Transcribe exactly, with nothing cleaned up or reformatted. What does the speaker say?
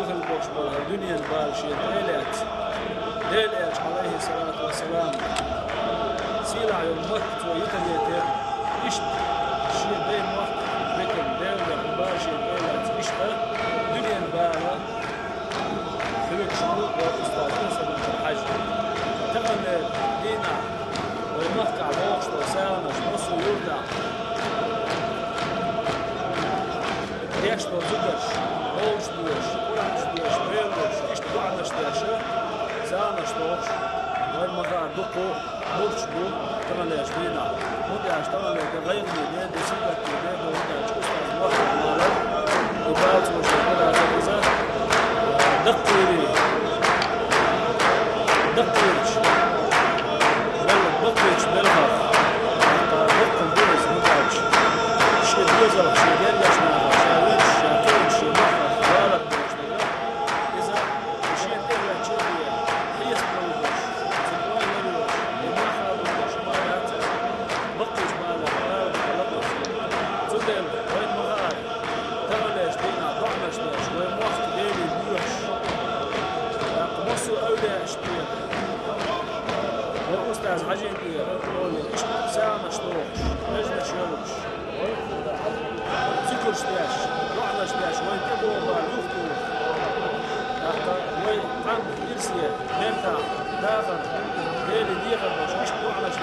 хила болуш болу хӀара дуьненан бала шен тӀе а лаьцна, Делан Элча, Ӏалайхи салату вассалам, сийлахь йолу Макка цо йитале терра, иштта шен дайн мохк битина, Делан дуьхьа бала шен тӀе а лаьцна, иштта дуьненан бала хьоьгуш ву вайн устаз Ӏийсалла Хьаьжа. Таханлера дийнахь вайн махкахь богӀуш долу сагӀанаш массо а юьртахь деш долу зударша, бовш доьш, Къуръанаш доьш, Делан доьш, иштта доӀанаш деш, сагӀанаш дохуш, вайн ма-хаара дукха мурдаш бу таханлерчу дийнахь. ХӀунда аьлча таханлера де гӀайгӀане де, де сингаттаме де ду, хӀунда аьлча устаз мохк бала, и бала цо шен гур ца деза, даккхийрий, даккхийчу, мел-, баккхийчу мелхах, даккхал бу иза, хӀунда аьлча шен доьзалх, шен гергашнахах, ша везаш, ша кхиъначу шен махках гӀалат болуш дара. Иза шен тӀе а ваьлча а, хьесап лур долуш, цуьнан ойла лур йолуш, и мах а лур долуш хӀума яц иза. Баккхийчу балех, балех лакхара. Цундела вайна ма-хаара, таханлерчу дийнахь доӀанаш деш, вайн мохк Деле боьхуш, тӀаккха массо а эвлаяашна тӀера, вайн устаз Хьаьжина тӀера, олий, иштта сагӀанаш дохуш, хьаьжнаш йолуш, зикарш деш, доӀанаш деш, вайн тӀебогӀу бала юхатухуш. ТӀаккха вай къам ирсе, меттахь, дахар, Деле дехар долуш, иштта доӀанаш